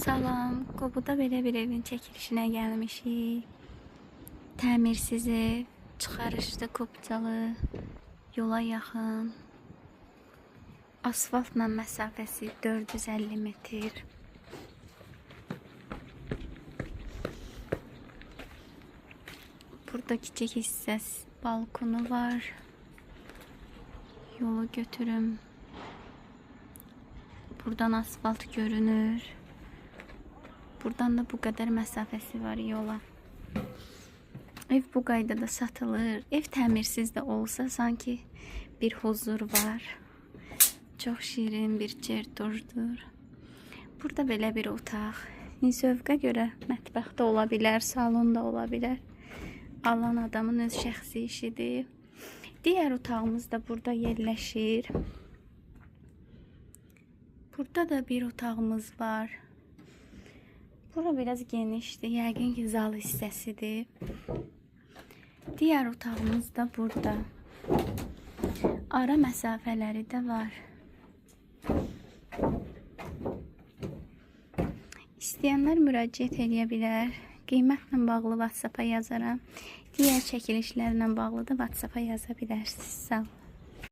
Salam, Qobuda belə bir evin çəkilişinə gəlmişik. Təmirsiz ev, çıxarışlı, kopçalı, yola yaxın. Asfaltla məsafəsi 450 metr. Burada kiçik hissəsi balkonu var. Yolu götürüm. Buradan asfalt görünür. Buradan da bu qədər məsafəsi var yola. Ev bu qaydada satılır. Ev təmirsiz də olsa sanki bir huzur var. Çox şirin bir çertordur. Burada belə bir otaq. Zövqə görə mətbəx də ola bilər, salon da ola bilər. Alan adamın öz şəxsi işidir. Digər otağımız da burada yerləşir. Burada da bir otağımız var. Bura biraz genişdir. Yəqin ki zal hissəsidir. Digər otağımız da burada. Ara məsafələri də var. İstəyənlər müraciət eləyə bilər. Qiymətlə bağlı WhatsApp-a yazaram. Digər çəkilişlərlə bağlı da WhatsApp-a yaza bilərsiniz. Sağ olun.